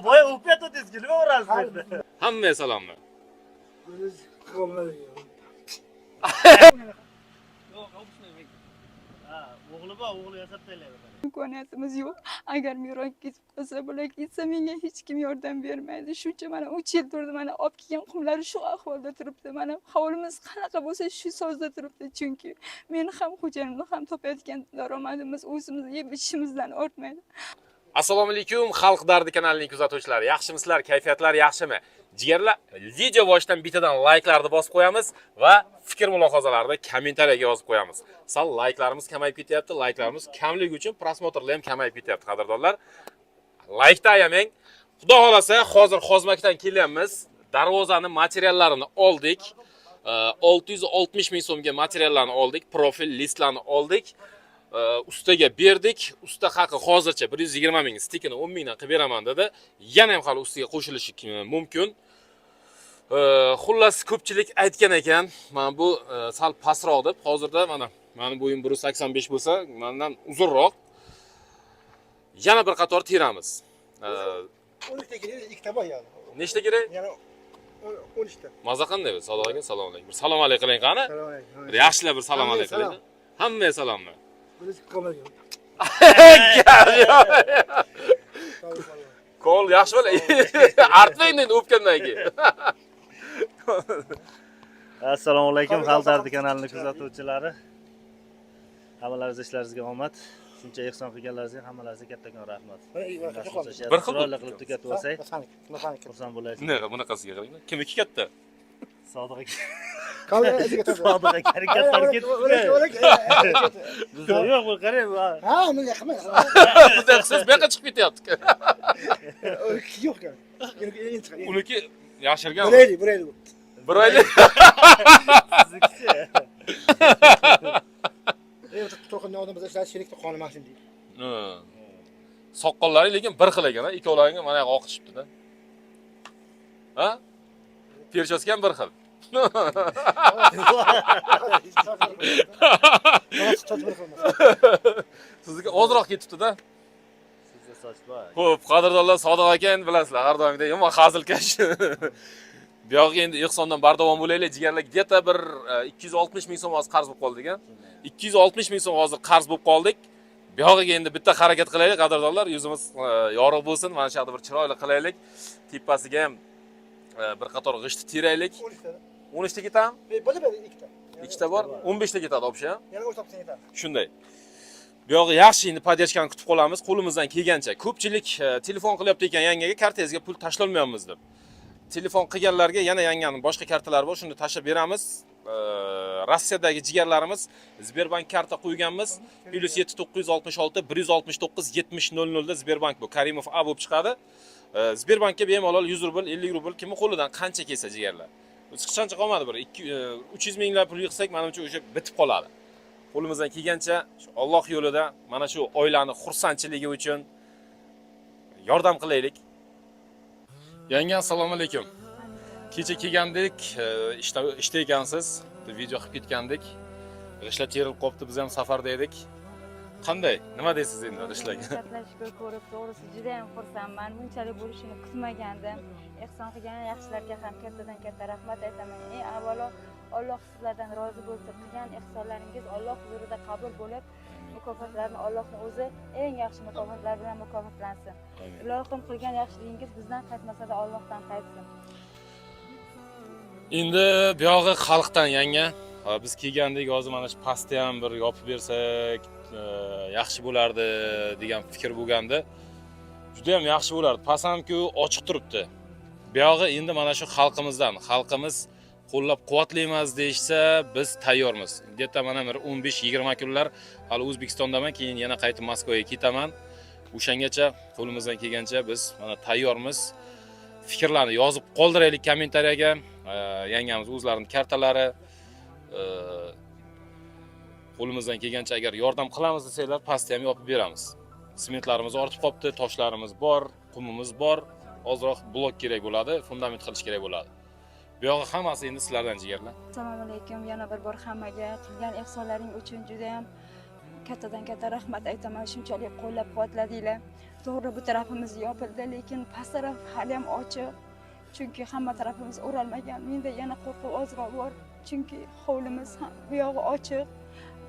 Boya o'pyatdingiz, nima urasiz endi? Hammaga salommi? O'g'li bor, o'g'li yasab taylaydi. Imkoniyatimiz yo'q. Agar meros ketib qolsa, bular ketsa menga hech kim yordam bermaydi. Shuncha mana 3 yil turdi, mana olib kelgan qumlari shu ahvolda turibdi. Mana hovlimiz qanaqa bo'lsa shu sozda turibdi. Chunki meni ham xo'jayinimni ham topayotgan daromadimiz o'zimiz yeb ichishimizdan ortmaydi. Assalomu alaykum, Xalq dardi kanalining kuzatuvchilari. Yaxshimisizlar? Kayfiyatlar yaxshimi? Jigarlar, video boshidan bittadan layklarni bosib qo'yamiz va fikr mulohazalarni kommentariyaga yozib qo'yamiz. Sal layklarimiz kamayib ketyapti. Layklarimiz kamligi uchun просмотр lar ham kamayib ketyapti, qadrdonlar. Laykni ayamang. Xudo xolasa, hozir Xozmakdan kelyapmiz. Darvozani materiallarini oldik. 660 ming so'mga materiallarni oldik, profil listlarni oldik. Ustaga berdik. Usta haqi hozircha 120 ming, stikini 10 mingdan qilib beraman dedi. Yana ham hali ustiga qo'shilishi mumkin. Xullas ko'pchilik aytgan ekan, mana bu sal pastroq deb. Hozirda mana meni bo'yim 185 bo'lsa, mendan uzunroq. Yana bir qator teramiz. 12 ta kerak, ikkita bor yani. Nechta kerak? Yana 13 ta. Maza qanday? Sodiq aka, assalomu alaykum. Bir salom alaykum qiling qani. Salom alaykum. Bir yaxshilab bir salom Hammaga alaykum qiling. Hammaga salommi? Birisi qolmagan. Kol yaxshi bola. Artmang endi o'pgandan keyin. Assalomu alaykum, Xalq dardi kanalini kuzatuvchilari. Hammalaringizga ishlaringizga omad. Shuncha ehson qilganlaringizga hammalaringizga kattakon rahmat. Bir xil chiroyli qilib tugatib olsak, xursand bo'laylik. Bunaqa bunaqasiga qarang. Kimniki katta? Sodiq aka. Sodiq aka katta ketdi. Bizda yo'q, bu qarang. Ha, bunga qilma. Bizda qilsangiz bu yoqqa chiqib ketyapti. Yo'q. Endi chiqadi. Uniki yashirgan. Bir oylik, bir oylik. Bir oylik. Siznikichi. To'qindan oldin biz ishlash kerak, qoni mashina deydi. Soqollari lekin bir xil ekan, ikkovlaringga mana yoqqa oqishibdi-da. Ha? Perchaska ham bir xil. Sizniki ozroq ketibdi-da. Sizda soch bor. Xo'p, qadrdonlar, Sodiq aka endi bilasizlar, har doimgidek yomon hazilkash. Bu yog'iga endi ehsondan bardavom bo'laylik, jigarlar, где-то bir 260 ming so'm hozir qarz bo'lib qoldik, a? 260 ming so'm hozir qarz bo'lib qoldik. Bu yog'iga endi bitta harakat qilaylik, qadrdonlar, yuzimiz yorug' bo'lsin, mana shu yoqda bir chiroyli qilaylik. Tepasiga ham bir qator g'isht teraylik. 13 ta. 13 ta ketami? Bo'ldi, ikkita. Ikkita bor, 15 ta ketadi вообще. Yana 10 topsang yetadi. Shunday. Bu yog'i yaxshi, endi поддержка ni kutib qolamiz qo'limizdan kelgancha. Ko'pchilik telefon qilyapti ekan, yangaga kartangizga pul tashlolmayapmiz deb. Telefon qilganlarga yana yanganing boshqa kartalari bor, shuni tashlab beramiz. Rossiyadagi jigarlarimiz Sberbank karta qo'yganmiz. +7 966 169 70 00 da Sberbank bu. Karimov A bo'lib chiqadi. Sberbankka bemalol 100 rubl, 50 rubl kimni qo'lidan qancha kelsa jigarlar. Chiqishancha qolmadi bir 2 300 minglab pul yig'sak, menimcha o'sha bitib qoladi. Qo'limizdan kelgancha shu Alloh yo'lida mana shu oilani xursandchiligi uchun yordam qilaylik. Yanga assalomu alaykum. Kecha kelgandik, ishda ekansiz, video qilib ketgandik. G'ishtlar terilib qolibdi, biz ham safarda edik. Qanday? Nima deysiz endi g'ishtlarga? Shukur ko'rib, to'g'risi juda ham xursandman. Bunchalik bo'lishini kutmagandim. Ehson qilgan yaxshilarga ham kattadan katta rahmat aytaman. Eng avvalo Alloh sizlardan rozi bo'lsin. Qilgan ehsonlaringiz Alloh huzurida qabul bo'lib, mukofotlarni Allohning o'zi eng yaxshi mukofotlar bilan mukofotlansin. Ilohim qilgan yaxshiligingiz bizdan qaytmasa-da Allohdan qaytsin. Endi buyog'i xalqdan yanga. Biz kelgandik, hozir mana shu pastni ham bir yopib bersak, yaxshi bo'lardi degan fikr bo'lgandi. Juda ham yaxshi bo'lardi. Past ham-ku ochiq turibdi. Buyog'i endi mana shu xalqimizdan, xalqimiz qo'llab-quvvatlaymiz deyishsa, biz tayyormiz. Где-то mana bir 15-20 kunlar hali O'zbekistondaman, keyin yana qaytib Moskvaga ketaman. O'shangacha qo'limizdan kelgancha biz mana tayyormiz. Fikrlarni yozib qoldiraylik kommentariyaga. Yangamiz o'zlarining kartalari, qo'limizdan kelgancha agar yordam qilamiz desanglar, pastni ham yopib beramiz. Sementlarimiz ortib qolibdi, toshlarimiz bor, qumimiz bor, ozroq blok kerak bo'ladi, fundament qilish kerak bo'ladi. Bu yog'i hammasi endi sizlardan, jigarlar. Assalomu alaykum yana bir bor hammaga. Qilgan ehsonlaring uchun juda ham kattadan katta rahmat aytaman. Shunchalik qo'llab-quvvatladinglar. To'g'ri, bu tarafimiz yopildi, lekin past taraf hali ham ochiq. Chunki hamma tarafimiz o'ralmagan. Menda yana qo'rquv ozroq bor. Chunki hovlimiz ham bu yog'i ochiq.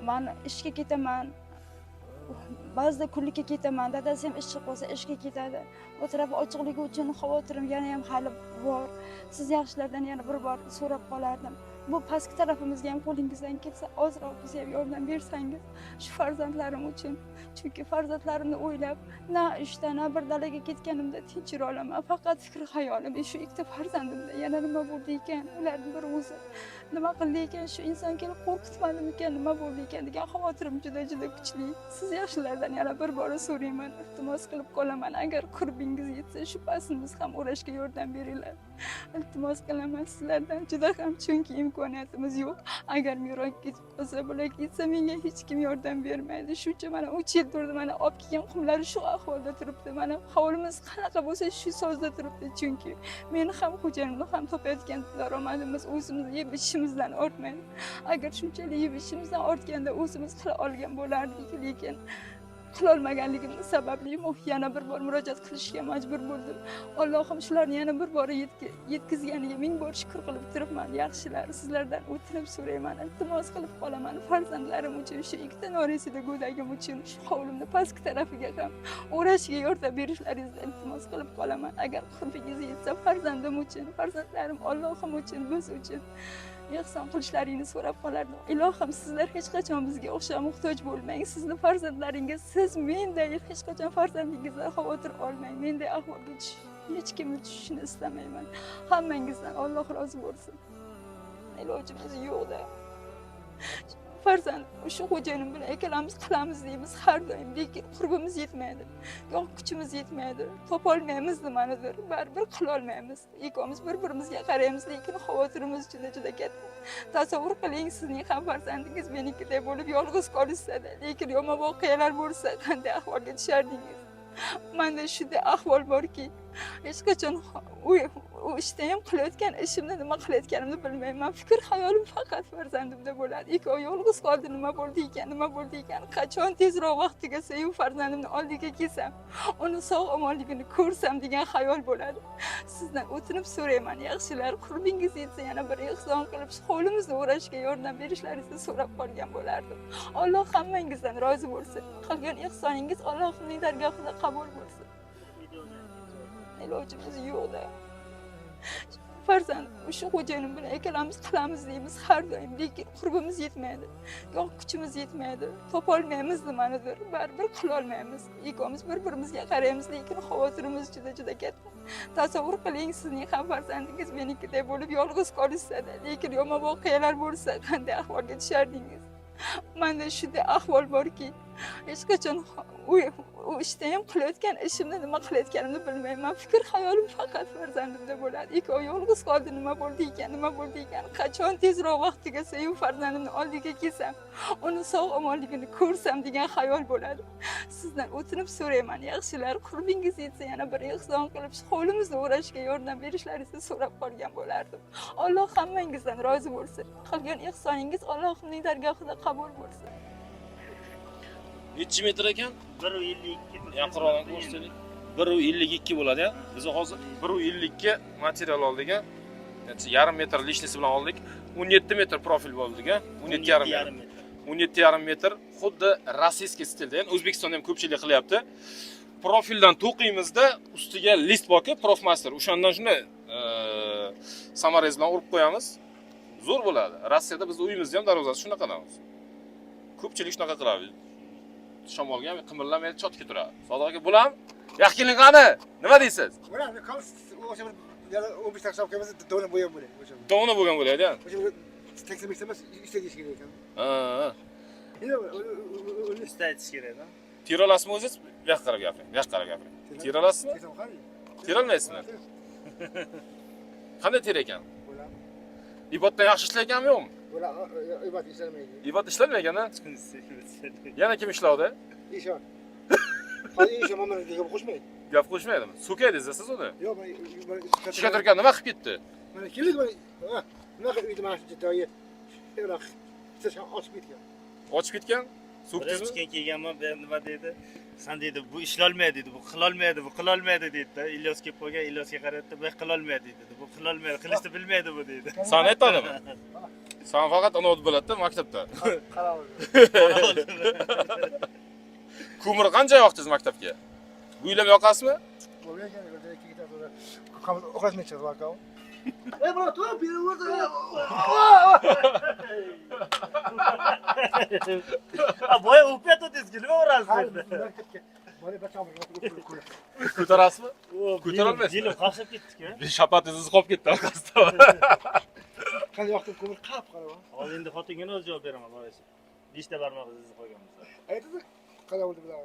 Men ishga ketaman. Ba'zida kunlikka ketaman. Dadasi ham ish chiqib qolsa ishga ketadi. Bu taraf ochiqligi uchun xavotirim yana ham hali bor. Siz yaxshilardan yana bir bor so'rab qolardim. Bu pastki tarafimizga ham qo'lingizdan kelsa ozroq bizga ham yordam bersangiz shu farzandlarim uchun. Chunki farzandlarimni o'ylab na ishda na bir dalaga ketganimda tinch yura olaman. Faqat fikr xayolim shu ikkita farzandimda yana nima bo'ldi ekan, ularni bir o'zi nima qildi ekan, shu inson kelib qo'rqitmadimikan, nima bo'ldi ekan degan xavotirim juda juda kuchli. Siz yaxshilardan yana bir bora so'rayman, iltimos qilib qolaman. Agar qurbingiz yetsa shu pastimiz ham o'rashga yordam beringlar. Iltimos qilaman sizlardan juda ham, chunki imkoniyatimiz yo'q. Agar meron ketib qolsa, bular ketsa menga hech kim yordam bermaydi. Shuncha mana 3 yil turdi, mana olib kelgan qumlari shu ahvolda turibdi. Mana hovlimiz qanaqa bo'lsa shu sozda turibdi. Chunki meni ham xo'jayinimni ham topayotgan daromadimiz o'zimiz yeb ichishimizdan ortmaydi. Agar shunchalik yeb ichishimizdan ortganda o'zimiz qila olgan bo'lardik, lekin qilolmaganligim sababli yana bir bor murojaat qilishga majbur bo'ldim. Allohim shularni yana bir bor yetkazganiga ming bor shukr qilib turibman. Yaxshilar, sizlardan o'tinib so'rayman, iltimos qilib qolaman. Farzandlarim uchun, shu ikkita noresida go'dagim uchun, shu hovlimni pastki tarafiga ham o'rashga yordam berishlaringizni iltimos qilib qolaman. Agar qurbingiz yetsa farzandim uchun, farzandlarim Allohim uchun, biz uchun ehson qilishlaringni so'rab qolardim. Ilohim, sizlar hech qachon bizga o'xshab muhtoj bo'lmang. Sizni farzandlaringiz, siz menday hech qachon farzandingizdan xavotir olmang. Menday ahvolga hech kimni tushishini istamayman. Hammangizdan Alloh rozi bo'lsin. Ilojimiz yo'q-da. Farzand shu xo'jayinim bilan ikkalamiz qilamiz deymiz har doim, lekin qurbimiz yetmaydi. Yo'q, kuchimiz yetmaydi. Topolmaymiz nimanidir, baribir qilolmaymiz. Ikkovimiz bir-birimizga qaraymiz, lekin xavotirimiz juda juda katta. Tasavvur qiling, sizning ham farzandingiz menikiday bo'lib yolg'iz qolishsa-da, lekin yomon voqealar bo'lsa qanday ahvolga tushardingiz? Menda shunday ahvol borki, hech qachon u ishda ham qilayotgan ishimni nima qilayotganimni bilmayman. Fikr xayolim faqat farzandimda bo'ladi. Ikkovi yolg'iz qoldi, nima bo'ldi ekan, nima bo'ldi ekan, qachon tezroq vaqt tugasa-yu farzandimni oldiga kelsam, uni sog' omonligini ko'rsam degan xayol bo'ladi. Sizdan o'tinib so'rayman, yaxshilar, qurbingiz yetsa yana bir ehson qilib shu hovlimizni o'rashga yordam berishlaringizni so'rab qolgan bo'lardim. Alloh hammangizdan rozi bo'lsin. Qilgan ehsoningiz Allohning dargohida qabul bo'lsin. Ilojimiz yo'q-da. Farzand shu xo'jayinim bilan ikkalamiz qilamiz deymiz har doim, lekin qurbimiz yetmaydi. Yo'q, kuchimiz yetmaydi. Topolmaymiz nimanidir, baribir qilolmaymiz. Ikkovimiz bir-birimizga qaraymiz, lekin xavotirimiz juda juda katta. Tasavvur qiling, sizning ham farzandingiz menikiday bo'lib yolg'iz qolishsa-da, lekin yomon voqealar bo'lsa qanday ahvolga tushardingiz? Menda shunday ahvol borki, hech qachon u ishda ham qilayotgan ishimni nima qilayotganimni bilmayman. Fikr xayolim faqat farzandimda bo'ladi. Ikkovi yolg'iz qoldi, nima bo'ldi ekan, nima bo'ldi ekan, qachon tezroq vaqt tugasa-yu farzandimni oldiga kelsam, uni sog' omonligini ko'rsam degan xayol bo'ladi. Sizdan o'tinib so'rayman, yaxshilar, qurbingiz yetsa yana bir ehson qilib shu hovlimizni o'rashga yordam berishlaringizni so'rab qolgan bo'lardim. Alloh hammangizdan rozi bo'lsin. Qilgan ehsoningiz Allohning dargohida qabul bo'lsin. Necha metr ekan? 1.52. Yaqinroq ko'rsataylik. 1.52 bo'ladi-ya. Biz hozir 1.52 material oldik-a. Yarim metr lishnisi bilan oldik. 17 metr profil bo'ldik-a. 17,5 metr. 17,5 metr xuddi rossiyskiy stilda, ya'ni O'zbekistonda ham ko'pchilik qilyapti. Profildan to'qiymizda ustiga list borku, Profmaster. O'shandan shunday samarez bilan urib qo'yamiz. Zo'r bo'ladi. Rossiyada biz uyimizda ham darvozasi shunaqadan. Ko'pchilik shunaqa qiladi. Shamolga ham qimirlamaydi, chotga turadi. Sodiq aka, bo'lam? Yaxshilik qani? Nima deysiz? Bo'ladi, o'sha bir yana 15 ta hisob qo'yamiz, dona bo'yan bo'ladi. O'sha. Dona bo'lgan bo'ladi, ya. O'sha teksa meksa emas, ishlash kerak ekan. Ha. Endi Usta aytish kerak-da. Tera olasizmi o'zingiz? Bu yoqqa qarab gapiring, bu yoqqa qarab gapiring. Tera olasizmi? Tera olmaysizmi? Qanday tera ekan? Bo'ladi. Ibotdan yaxshi ishlayotganmi yo'qmi? Bo'ladi, ibot ishlamaydi. Ibot ishlamaygan-a? Yana kim ishlavdi? Eshon. Hozir eshon mana gap qo'shmaydi. Gap qo'shmaydimi? So'kaydingiz siz uni. Yo'q, men Shikaturka nima qilib ketdi? Mana keldik mana. Bunaqa uyda mana shu joyi Iroq ochib ketgan. Ochib ketgan? So'kdingizmi? Birinchi kelganman, bu nima deydi? San deydi, bu ishlolmaydi deydi, bu qilolmaydi, bu qilolmaydi deydi. Ilyos kelib qolgan, Ilyosga qaraydi, bu qilolmaydi deydi. Bu qilolmaydi, qilishni bilmaydi bu deydi. San aytadimi? San faqat ana bo'ladi-da maktabda. Qarab. Ko'mir qancha yoqdingiz maktabga? Bu yil ham yoqasizmi? Ey bro, tu bir vurdu. Ha, boya o'pyatdingiz, nima urasiz? Ko'tarasizmi? Ko'tarolmaysizmi? Yelim qaqshab ketdik-ku. Bir shapatingiz qolib ketdi orqasida. Qani yoqdim ko'mir qap-qora. Hozir endi xotinga o'zi javob beraman, boyasi. 5 ta barmog'ingiz izi qolgan bo'lsa. Aytdi, qara bo'ldi bilan.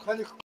Qani